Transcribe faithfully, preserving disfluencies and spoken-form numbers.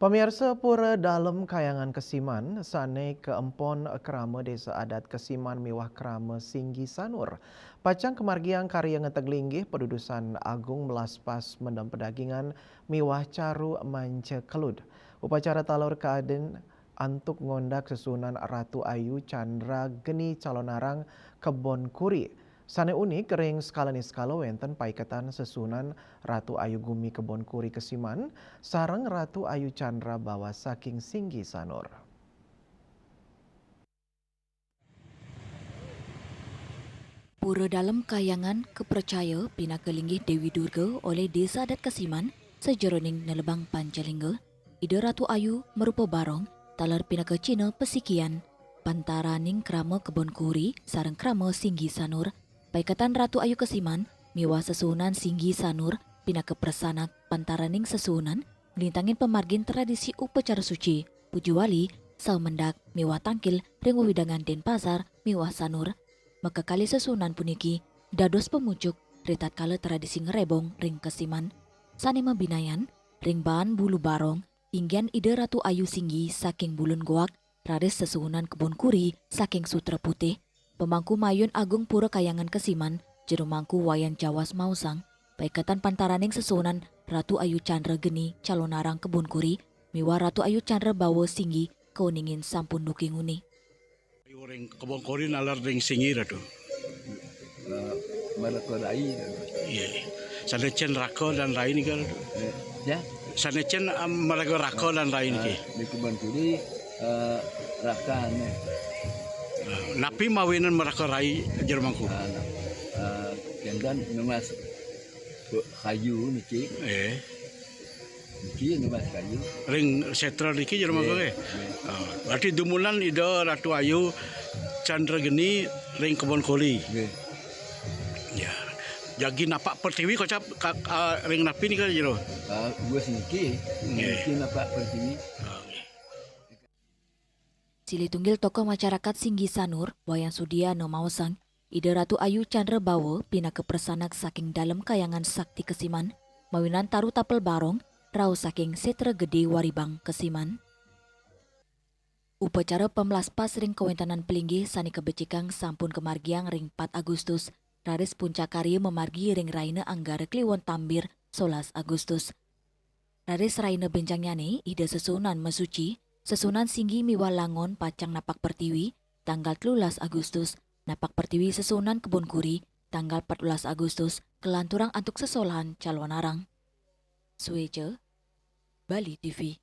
Pamiarsa, Pura Dalem Kayangan Kesiman, sane kaempon krama Desa Adat Kesiman miwah krama Singgi Sanur, pacang kamargiang karya ngenteg linggih padudusan agung melaspas mendem pedagingan miwah caru manca kelud. Upacara taler kaadin antuk ngondak sesuunan Ratu Ayu Chandra Geni Calonarang Kebon Kuri. Sane unik, ring sekala niskala wenten paiketan sesuunan Ratu Ayu Gumi Kebon Kuri Kesiman sareng Ratu Ayu Chandra Bawa saking Singgi Sanur. Pura Dalem Kayangan kapracaya pinaka linggih Dewi Durga olih Desa Adat Kesiman sajeroning nelebang Pancalingga. Ida Ratu Ayu marupa barong, taler pinaka cihna pasikian pantaraning krama Kebon Kuri sareng krama Singgi Sanur. Paiketan Ratu Ayu Kesiman miwah sesuunan Singgi Sanur pinaka prasanak pantaraning sesuunan nglintangin pamargin tradisi upacara suci, puja wali, saha mendak miwah tangkil ring wewidangan Denpasar miwah Sanur. Makakalih sesuunan puniki dados pamucuk ritatkala tradisi ngrebong ring Kesiman. Sane mabinayan ring baan bulu barong, inggian Ida Ratu Ayu Singgi saking Bulun Goak, raris sesuunan Kebon Kuri saking Sutra Putih. Pemangku Mayun Agung Pura Kayangan Kesiman, Jero Mangku Wayan Jawas maosang, paiketan pantaraning sesuunan Ratu Ayu Chandra Geni Calonarang Kebon Kuri miwah Ratu Ayu Chandra Bawa Singgi kauningin sampun dugi nguni. Ayu ring Kebon Kuri naler ring Singgi, Ratu. Eh, maraka rai. Iya. Sane cen raka lan rai nika, Ratu. Eh, ya. Sane cen, em, maraka raka lan rai niki. Ah, di Kebon Kuri, eh, rakane. Ah, napi mawinan maraka rai, Jero Mangku? Ah, nah, eh, kendan nunas kayu niki. Eh. Niki nunas kayu. Ring setra niki, Jero Mangku, nggih, nggih. Ah, berarti dumunan Ida Ratu Ayu Chandra Geni ring Kebon Kuri. Nggih. Ya. Jagi napak pertiwi kocap ka, ah, ring napi nika, Jero? Ah, wis niki. Nggih. Niki napak pertiwi. Ah, nggih. Silih tunggil tokoh masyarakat Singgi Sanur, Wayan Sudiana maosang, Ida Ratu Ayu Chandra Bawa pinaka prasanak saking Dalem Kayangan Sakti Kesiman, mawinan taru tapel barong, rauh saking Setra Gede Waribang Kesiman. Upacara pamlaspas ring kawentenan palinggih sane kabecikang sampun kamargiang ring pat Agustus, raris puncak karya mamargi ring rahina Anggara Kliwon Tambir, solas Agustus. Raris rahina bencangnyane, Ida sesuunan masuci, sesuunan Singgi miwah Langon pacang napak pertiwi, tanggal telulas Agustus, napak pertiwi sesuunan Kebon Kuri, tanggal patbelas Agustus, kalanturang antuk sesolahan Calonarang. Sueca, Bali T V.